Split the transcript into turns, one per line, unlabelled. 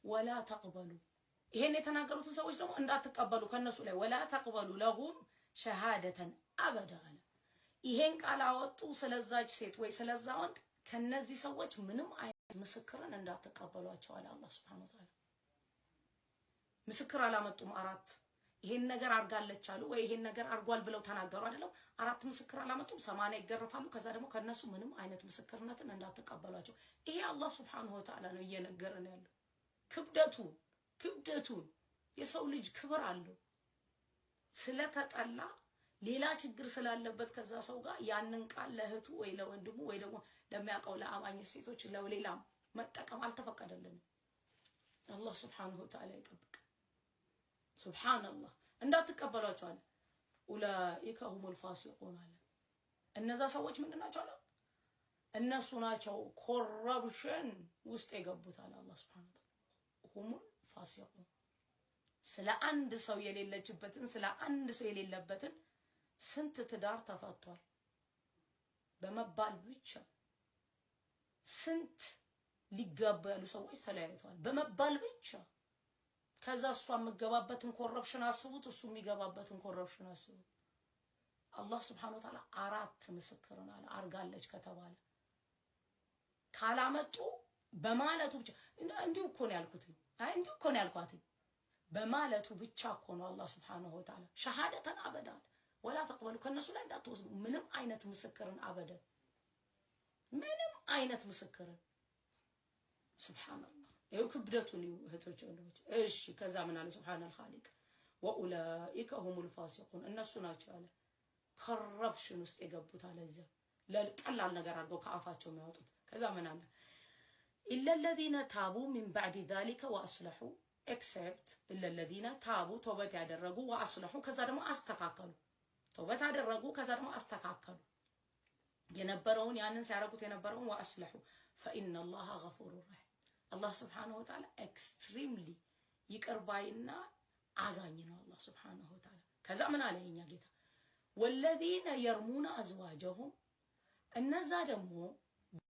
ولا تقبلوا ይሄን የተናገሩትን ሰዎች ደግሞ እንዳትቀበሉ ከነሱ ላይ ولا تقبلوا لهم شهادة أبدا አለ። ይሄን ቃል አወጡ ስለዛች ሴት ወይ ስለዛ ወንድ፣ ከነዚህ ሰዎች ምንም አይነት ምስክርን እንዳትቀበሏቸው አለ አላህ سبحانه وتعالى። ምስክር አላመጡም። አራት ይሄን ነገር አድርጋለች አሉ ወይ ይሄን ነገር አድርጓል ብለው ተናገሩ አይደለም። አራት ምስክር አላመጡም፣ 80 ይገረፋሉ። ከዛ ደግሞ ከነሱ ምንም አይነት ምስክርነትን እንዳትቀበሏቸው። ይሄ አላህ سبحانه وتعالى ነው እየነገረን ያለው። ክብደቱን የሰው ልጅ ክብር አለው። ስለተጠላ፣ ሌላ ችግር ስላለበት ከዛ ሰው ጋር ያንን ቃል ለእህቱ ወይ ለወንድሙ ወይ ደግሞ ለሚያውቀው ለአማኝ ሴቶች ለሌላም መጠቀም አልተፈቀደልንም። አላህ سبحانه وتعالى ይጠብቅ። سبحان الله፣ እንዳትቀበሏቸው አለ። أولئك هم الفاسقون አለ። እነዛ ሰዎች ምንድን ናቸው አለ? እነሱ ናቸው corruption ውስጥ የገቡት አለ አላህ سبحانه وتعالى። هم الفاسقون። ስለ አንድ ሰው የሌለችበትን፣ ስለ አንድ ሰው የሌለበትን ስንት ትዳር ተፈቷል በመባል ብቻ። ስንት ሊጋቡ ያሉ ሰዎች ተለያይተዋል በመባል ብቻ። ከዛ እሷ የምገባበትን corruption አስቡት፣ እሱ የሚገባበትን corruption አስቡት። አላህ سبحانه وتعالى አራት ምስክርን አለ አርጋለች ከተባለ ካላመጡ በማለቱ ብቻ፣ እንዲሁ እኮ ነው ያልኩት፣ አይ እንዲሁ እኮ ነው ያልኳት በማለቱ ብቻ እኮ ነው። አላህ سبحانه وتعالى شهادة أبدا ولا تقبلوا ከነሱ ላይ እንዳትወስዱ ምንም አይነት ምስክርን أبدا፣ ምንም አይነት ምስክርን። سبحان الله፣ ይኸው ክብደቱን ይኸው እህቶች ወንድሞች። እሺ፣ ከዛ ምን አለ? سبحان الخالق وأولئك هم الفاسقون እነሱ ናቸው አለ corruption ውስጥ የገቡት አለ። እዚያ ለቀላል ነገር አድርገው ከአፋቸው የሚያወጡት። ከዛ ምን አለ? إلا الذين تابوا من بعد ذلك وأصلحوا፣ except إلا الذين تابوا ተውበት ያደረጉ፣ وأصلحوا ከዛ ደግሞ አስተካከሉ። ተውበት አደረጉ፣ ከዛ ደግሞ አስተካከሉ የነበረውን፣ ያንን ሲያደርጉት የነበረውን። وأصلحوا فإن الله غفور رحيم። አላህ سبحانه وتعالى extremely ይቅር ባይና አዛኝ ነው አላህ سبحانه وتعالى። ከዛ ምን አለ የኛ ጌታ? والذين يرمون أزواجهم እነዛ ደግሞ